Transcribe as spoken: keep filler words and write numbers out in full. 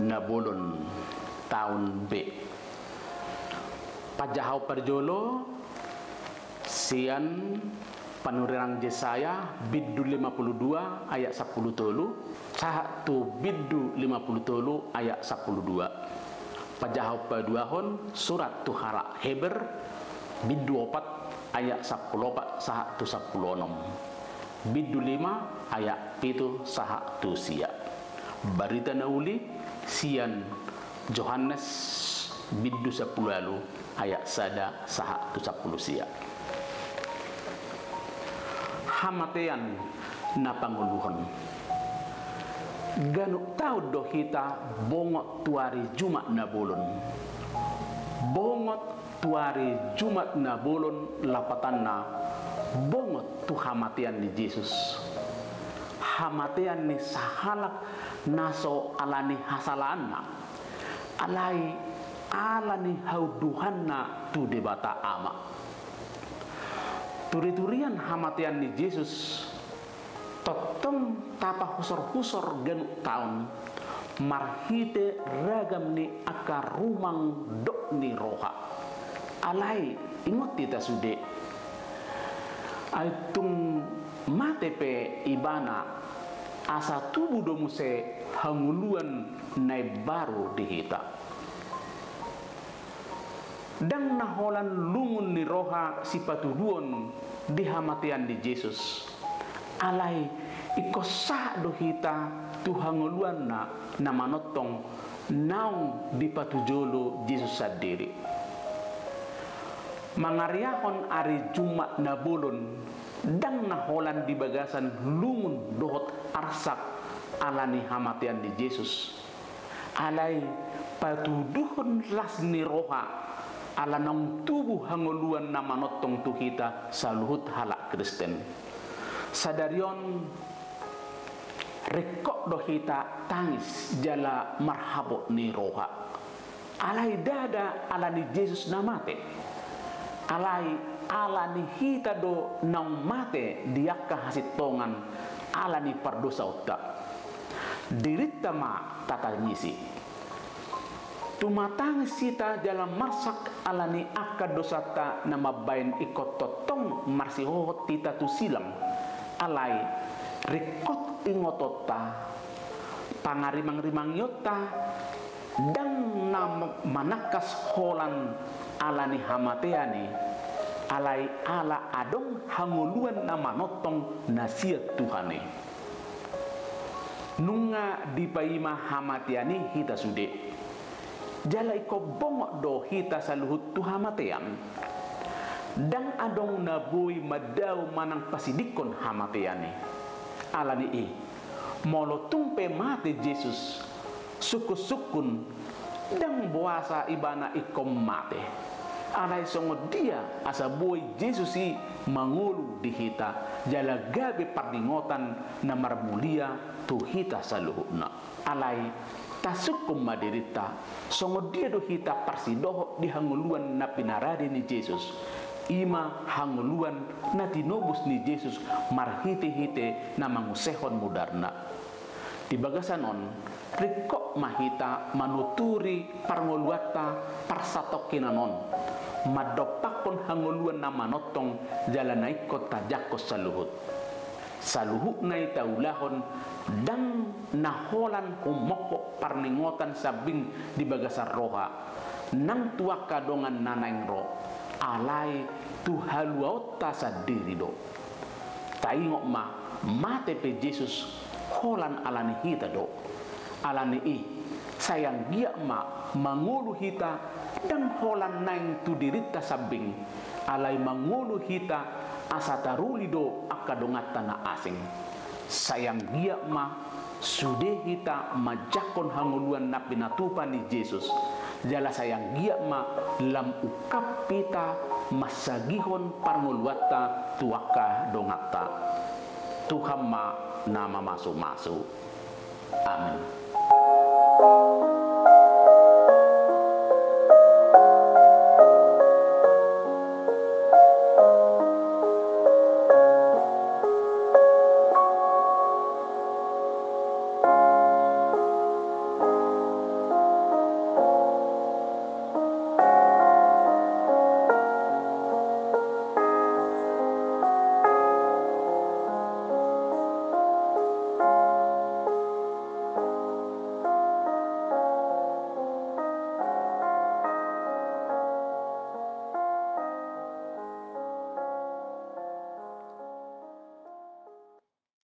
na bolon taon B. Panjahaon parjolo sian panurirang Jesaya bindu lima pulu dua ayat sampulu tolu sahat tu bindu lima pulu tolu ayat sampulu dua. Panjahaon paduahon surat tu halak Heber bindu opat ayat sampulu opat sahat tu sampulu onom. Bindu lima ayat pitu sahat tu sia. Barita na uli sian Johannes bindu sampulu ualu ayat sada sahat tu sampulu sia. Hamatean na pangoluhon. Ganup taon do hita bongot tu ari Jumat na bolon. Bongot tu ari Jumat na bolon lapatanna bongot tu hamatean ni Jesus. Hamatean ni sahalak na so alani hasalaanna, alai alani haunduhanna tu Debata Ama. Turiturian hamatean ni Jesus tongtong tapahusorhusor ganup taon marhite ragam ni angka rumang dok ni roha. Alai ingot hita sude, ai tung mate pe Ibana, asa tubu do muse hangoluan na imbaru di hita. Ndang na holan lungun ni roha sipatuduon di hamatean ni Jesus. Alai ingkon sahat do hita tu hangoluanna na manongtong naung dipatujolo Jesus sandiri. Mangariahon ari Jumat na bolon ndang na holan di bagasan lungun dohot arsak alani hamatean ni Jesus. Alai patuduhon las ni roha ala naung tubu hangoluan na manongtong tu hita saluhut halak Kristen. Sadari on ringkot do hita tangis jala marhabot ni roha. Alai ndada alani Jesus na mate. Alai alani hita do naung mate di angka hasintongan alani pardosaonta. Dirinta ma tatangisi. Tumatangis hita jala marsak alani angka dosanta na mambahen ingkon tongtong marsihohot hita tu silang. Alai ringkot ingotonta, pangarimangrimangionta, ndang na manangkas holan alani hamatean i, alai ala adong hangoluan na manongtong na sian Tuhan i. Nunga dipaima hamatean i hita sude. Jala ingkon bongot do hita saluhut tu hamatean. Ndang adong na boi mandao manang pasidingkon hamatean i. Alani i, molo tung pe mate Jesus, sungkunsungkun, ndang boasa ibana ingkon mate. Alai songon dia asa boi Jesus i mangolu di hita, jala gabe parningotan na marmulia tu hita saluhutna. Alai tasungkun ma dirinta, songon dia do hita parsidohot di hangoluan na pinarade ni Jesus. I ma hangoluan na tinobus ni Jesus marhitehite na mangusehon mudarna. Di bagasan on, ringkot ma hita manuturi parngoluanta parsatongkinan on, mandompakkon hangoluan na manongtong jala na ingkon tajangkon saluhut. Saluhutna i taulahon ndang na holan humongkop parningotan sambing di bagasan roha nang tu angka dongan na naeng ro, alai tu haluaonta sandiri do. Taingot ma, mate pe Jesus holan alani hita do. Alani i, sai anggiat ma mangolu hita ndang holan naeng tu dirinta sambing, alai mangolu hita asa taruli do angka donganta na asing. Sai anggiat ma sude hita manjangkon hangoluan na pinatupa ni Jesus, jala sai anggiat ma lam ungkap hita mansagihon parngoluanta tu angka donganta. Tuhan ma na mamasumasu. Amin.